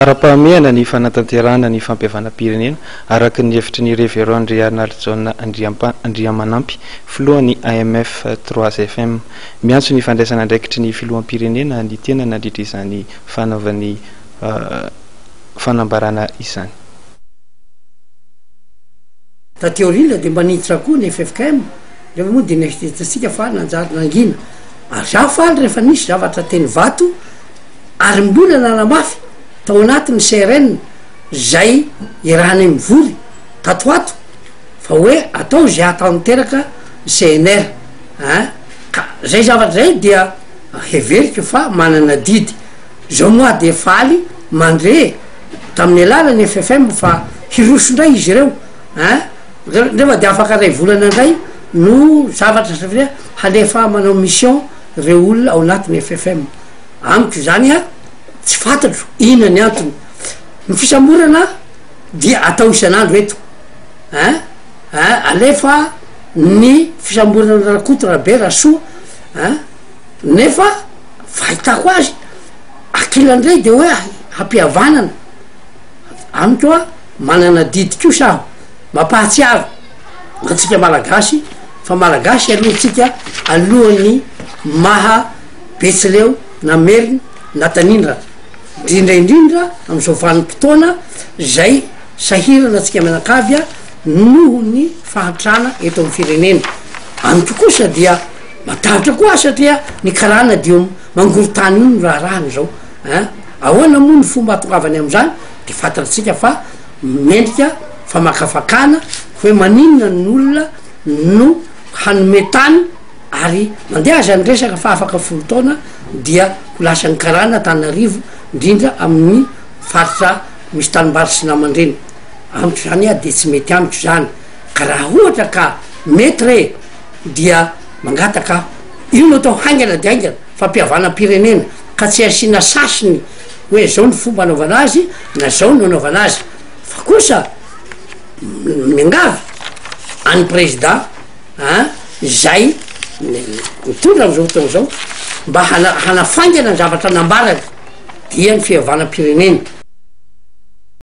Laharam-pahamehana ny fanatanterahana ny fampihavanam-pirenena, araka ny hevitry ny Reverend Andrianarijaona Andriamanampy, filohan'ny AMF trois FM. Miantso ny fandraisana andraikitry ny filoham-pirenena ny tena nandritra izany fanaovany fanambarana izany. Taty aoriana dia mba niditra koa ny ffkm, nefa moa dia neritreretintsika fa nanjary nangina. Ary za faly rehefa nisy zavatra teny Ivato. ary mbola nanamafy tao anatin'ny CRN izay iarahanay mivory tato ho ato fa hoe atao izay hahatanteraka ny CNR an! ka zay zavatra zay dia heveriko fa manana adidy, zao moa aho dia faly mandre tamin'ny alalan'ny FFM fa hiroso indray izy ireo an! nefa dia afaka iray volana indray no zavatra satria halefa manao mission ireo olona ao anatin'ny FFM. Amiko izany a, tsy fantatro inona ny antony. Ny fisamborana dia atao isan'andro eto ein, ein, alefa ny fisamborana Rakoto Rabe Rasoa ein, nefa fahitako azy ankilan'irey de hoe hampihavanana, amiko a manana adidy kosa aho mampahatsiaro antsika Malagasy fa Malagasy aloha tsika alohan'ny maha Betsileo na Merina na Tanindrana, indrindra indrindra amin'izao vanim-potoana izay sahirana antsika mianakavy noho ny fahantrana eto amin'ny firenena. Amiko kosa dia matahotra koa aho satria ny karana dia mangoron-tany io no raharahany izao ein! Ahoana moa ny fomba hahatongavany amin'izany dia fantatsika fa mendrika famakafakana hoe maninona ny olona no hanome tany Ary mandeha aza ny resaka fa afaka folo taona dia ho lasan'ny karana Antananarivo indrindra amin'ny faritra misy tanimbary sy naman-dreny. Amiko izany dia tsy mety amiko izany. Ka raha ohatra ka mety re dia mangataka aho. Io no atao haingana dia haingana, fampihavanam-pirenena, ka tsy asiana sasiny hoe zao ny fomba anaovana azy na zao no anaovana azy. Fa kosa miangavy an'ny prezida an, izay mitondra am'izao fotoana izao mba hana- hanafaingana ny zavatra nambarany dia ny fihavanam-pirenena.